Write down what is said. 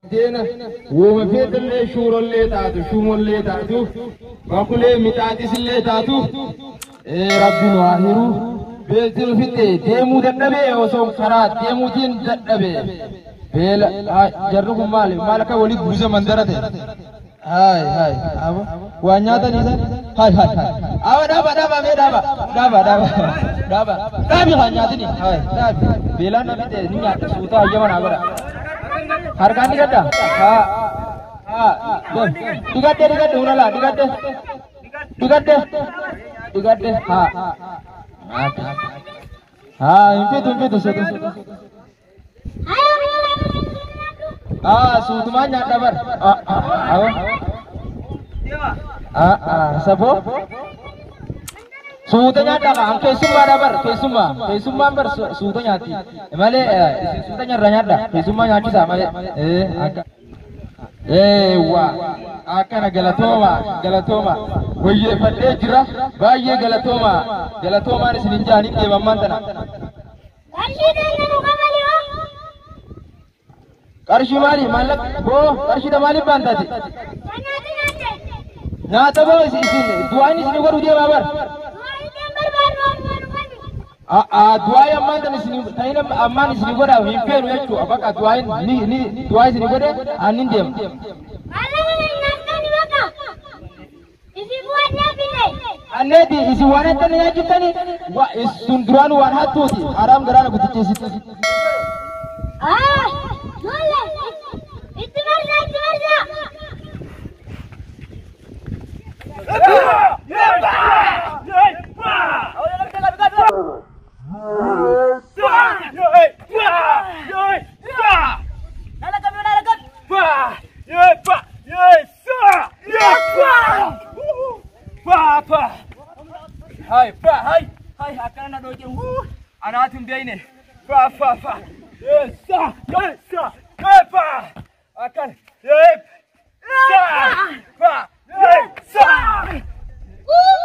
Deena wooma feetallee shuurollee taatu shuumollee taatu bakulee mixaaxisillee taatu rabbi nu haa hiru. Beelti nu fixe deemuu dadhabee osoo karaa deemuutiin dadhabee beela jarri kun maali maal akka walitti buuse mandara ta'e. Hai hai aba waan nyaatanii san hai hai hai aba dhaaba dhaaba mee dhaaba dhaaba dhaaba dhaaba dhaabi haa nyaatini hai dhaabi beelaan na fixe ni nyaadha suutaa hayyama naa godha. Harkaan dhiqadha haa haa dhiqadhe dhiqadhe hunalaa dhiqadhe dhiqadhe dhiqadhe haa haa hin fitu hin fitu suutu haa suutumaan nyaadha bar haa saboo suuta nyaadha an keessummaadha bar keessummaa keessummaan bar suuta nyaatti malee isin suuta nyaarra nyaadha keessummaa nyaachisaa malee akka eewwa akkana galatooma galatooma wayyeeffadhee jira baay'ee galatooma galatoomaan isin hin jaanin deemammaan tana. Qarshii maali maallaqa boo qarshiidha maaliif baantaati? Nyaata boo isin du'aan isin godhu deemaa bar. Du'aa ammaan tan isin ta'in ammaan isin godha hin feenu jechuudha bakka du'aan ni ni du'aa isin godhe aannin deema. Anneeti isin waan hattan nyaachiftani sun duraan waan hattuuti haraam garaana guticheessiti. Itti marsaa itti marsaa. Hai, fa, hai, hai, akkana na dhoojee wuu anaatu hin beekne fa, fa, fa, yes, sa, yes, sa, fa, akkana, yes, sa, fa, yes, sa. Wuu!